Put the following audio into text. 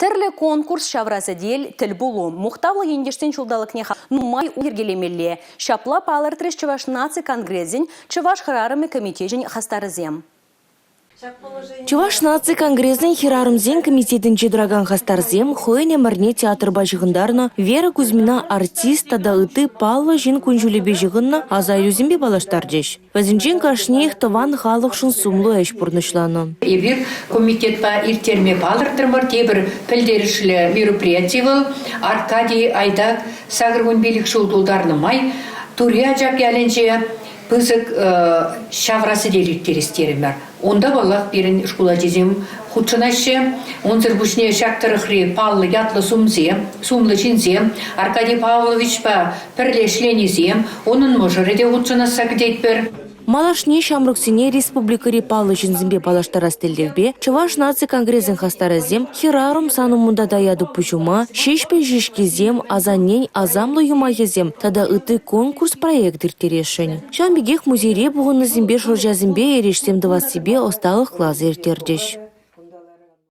Тӗрлӗ конкурс, ҫавра сӗтел, тӗлпулу. Мухтавлӑ ентешсен ҫулталӑкне нумай йӗркелемелле. Ҫапла палӑртрӗҫ Чӑваш наци конгресӗн Чӑваш хӗрарӑмӗ комитечӗн хастарӗсем. Чӑваш наци конгресӗн хӗрарӑмсен комитетӗнче тӑракан хастарсем хӑйӗн ӗмӗрне театрпа ҫыхӑнтарнӑ Вера Кузьмина артист тата ытти паллӑ ҫын кун-ҫулӗпе ҫыхӑннӑ аса илӳсемпе паллаштарчӗҫ. Вӗсенчен кашниех тӑван халӑхшӑн сумлӑ ӗҫ пурнӑҫланӑ. Эпир комитетпа ирттерме палӑртрӑмӑр тепӗр пӗлтерӗшлӗ мероприяти вӑл Аркадий Айдак 85 ҫул тултарнӑ май Тури Ачак ялӗнче пысӑк ҫавра сӗтел ирттерес терӗмӗр. Унта, паллах, пирӗн шкул ачисем хутшӑнаҫҫӗ. Унсӑр пуҫне ҫак тӑрӑхри паллӑ ятлӑ сумсем, сумлӑ ҫынсем Аркадий Павловичпа пӗрле ӗҫленисем, унӑн мӑшӑрӗ те хутшӑнасса кӗтетпӗр. Малашне ҫамрӑксене республикӑри паллӑ ҫынсемпе паллаштарас тӗллевпе Чӑваш наци конгресӗн хастарӗсем «Хӗрарӑм сан умӑнта таятӑп пуҫӑма», «Ҫеҫпӗл ҫеҫкисем», «Асаннен асамлӑ юмахӗсем» тата ытти конкурс-проект ирттересшӗн. Ҫавӑн пекех музейре пухӑннисемпе шӑрҫасемпе эрешсем тӑвассипе ӑсталӑх класӗ ирттерчӗҫ.